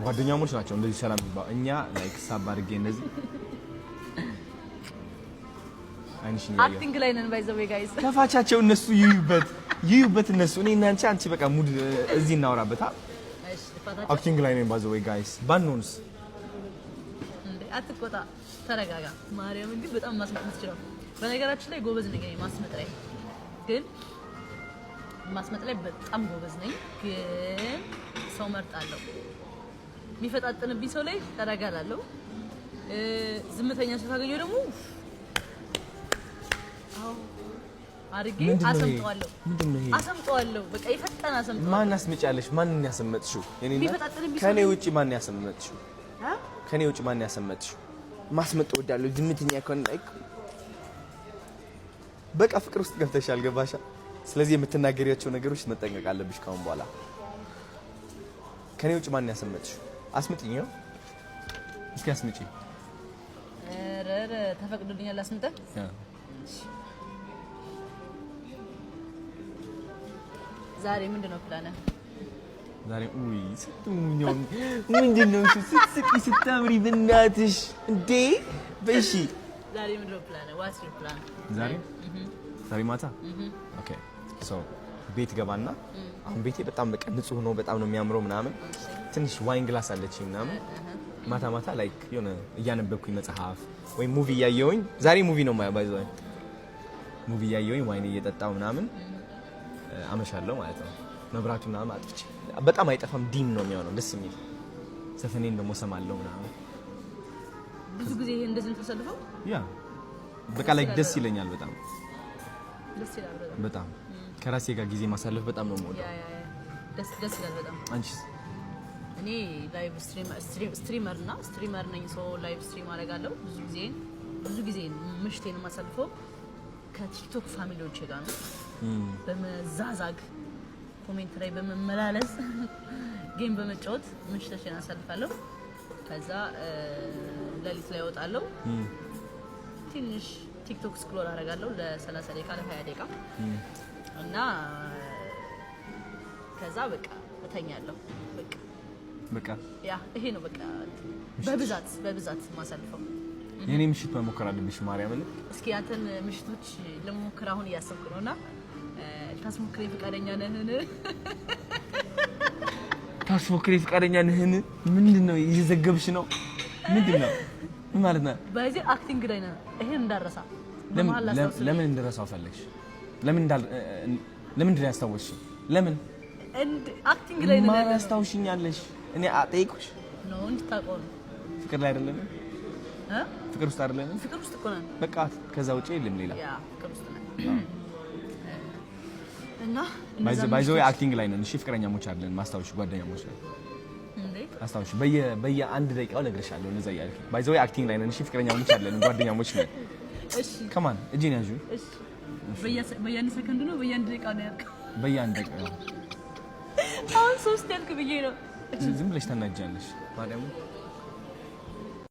ጓደኛሞች ናቸው እንደዚህ ሰላም የሚባለው። እኛ like ሳብ አድርጌ እንደዚህ አይንሽን እያየሁ Acting ላይ ነን by the way guys። ከፋቻቸው እነሱ ይዩበት ይዩበት እነሱ። እኔ እና አንቺ አንቺ በቃ mood እዚህ እናወራበት። እሺ ልፋታቸው Acting ላይ ነን by the way guys። ባንሆንስ? እንዴ አትቆጣ፣ ተረጋጋ። ማርያምን ግን በጣም ማስመጥ የምትችለው፣ በነገራችን ላይ ጎበዝ ነኝ እኔ ማስመጥ ላይ፣ ግን ማስመጥ ላይ በጣም ጎበዝ ነኝ፣ ግን ሰው መርጣለሁ። የሚፈጣጥንብኝ ሰው ላይ ተረጋ እላለሁ። ዝምተኛ ሰው ካገኘሁ ደግሞ አዎ አድርጌ ምንድን ነው ይሄ? አሰምጠዋለሁ። ምንድን ነው ይሄ? አሰምጠዋለሁ። በቃ የፈጠነ አሰምጠዋለሁ። ማን አስመጫለሽ? ማንን ያሰመጥሽው? የኔ እናት? የሚፈጣጥንብኝ ሰው ከኔ ላይ ውጪ ማን ያሰመጥሽው? አ? ከኔ ውጪ ማን ያሰመጥሽው? ማስመጥ እወዳለሁ። ዝምተኛ ከሆነ like በቃ ፍቅር ውስጥ ገብተሻል። ገባሻ? ስለዚህ የምትናገሪያቸው ነገሮች መጠንቀቅ አለብሽ ካሁን በኋላ። ከኔ ውጭ ማን ያሰመጥሽው? አስምጪኝ ነው፣ እስኪ አስምጪ። ኧረ ኧረ ተፈቅዶልኛል አስምጠህ። ዛሬ ምንድን ነው ፕላንህ? ዛሬ ውይ ስትሙኛው ምንድን ነው እሱ? ስትስቂ ስታምሪ በእናትሽ እንዴ! በእሺ። ዛሬ ምንድን ነው plan? What's your plan? ዛሬ ማታ okay, so ቤት ገባና አሁን ቤቴ በጣም በቃ ንጹህ ነው፣ በጣም ነው የሚያምረው ምናምን። ትንሽ wine glass አለችኝ ምናምን። ማታ ማታ like የሆነ እያነበብኩኝ መጽሐፍ ወይም movie እያየሁኝ፣ ዛሬ movie ነው የማየው by the way፣ movie እያየሁኝ wine እየጠጣሁ ምናምን አመሻለሁ ማለት ነው። መብራቱ ምናምን አጥፍቼ በጣም አይጠፋም፣ dim ነው የሚሆነው፣ ደስ የሚል ዘፈኔን ደግሞ ሰማለሁ ምናምን። ብዙ ጊዜ ይሄ እንደዚህ ነው የምታሳልፈው? Yeah፣ በቃ like ደስ ይለኛል በጣም። ደስ ይላል በጣም። በጣም ከራሴ ጋር ጊዜ ማሳለፍ በጣም ነው የምወደው። Yeah፣ ደስ ደስ ይላል በጣም። አንቺስ? እኔ live streamer እና streamer ነኝ። So live stream አደርጋለሁ ብዙ ጊዜ። ብዙ ጊዜ ምሽቴን የማሳልፈው ከቲክቶክ family ዎቼ ጋር ነው። በመዛዛግ፣ comment ላይ በመመላለስ፣ game በመጫወት ምሽቶቼን አሳልፋለሁ። ከዛ ሌሊት ላይ እወጣለሁ። ትንሽ ቲክቶክ scroll አደርጋለሁ ለ30 ደቂቃ፣ ለ20 ደቂቃ እና ከዛ በቃ እተኛለሁ። በቃ። በቃ። Yeah፣ ይሄ ነው በቃ በብዛት በብዛት የማሳልፈው። የኔ ምሽት መሞከር አለብሽ ማርያምን። እስኪ ያንተን ምሽቶች ለመሞከር አሁን እያሰብኩ ነው እና ታስሞክረኝ ፈቃደኛ ነህን? ታስሞክሪ ፈቃደኛ ነህን? ምንድን ነው፣ እየዘገብሽ ነው? ምንድን ነው? ምን ማለት ነው? በዚህ acting ላይ ነህ። ይሄን እንዳረሳ በመሀል ላስታውስልህ። ለምን እንድረሳው ፈለግሽ? ለምን እንዳል ለምንድን ነው ያስታወስሽኝ? ለምን? Acting ላይ ነን ማን ያለነው። ያስታውሽኛለሽ? እኔ ጠይቁሽ። ነው እንድታውቀው ነው። ፍቅር ላይ አይደለንም? እ? ፍቅር ውስጥ አይደለንም? ፍቅር ውስጥ እኮ ነን። በቃ ከዛ ውጪ የለም ሌላ። Yeah፣ ፍቅር ውስጥ ነን እና እነዛ By the way ምሽቶች acting ላይ ነን። እሺ ፍቅረኛሞች አይደለን። ማስታወሽ፣ ጓደኛሞች ነን። እንዴ? አስታውሽ፣ በየ አንድ ደቂቃው እነግርሻለሁ። እንደዛ እያልክ by the way acting ላይ ነን። እሺ ፍቅረኛሞች አይደለንም፣ ጓደኛሞች ነን። እሺ። Come on፣ እጄን ያዡ። እሺ፣ በየአንድ ሰከንድ ነው፣ በየአንድ ደቂቃ ነው ያልከው? በየአንድ ደቂቃው። አሁን ሶስት ያልክ ብዬ ነው። ዝም ብለሽ ታናጃለሽ ማርያም።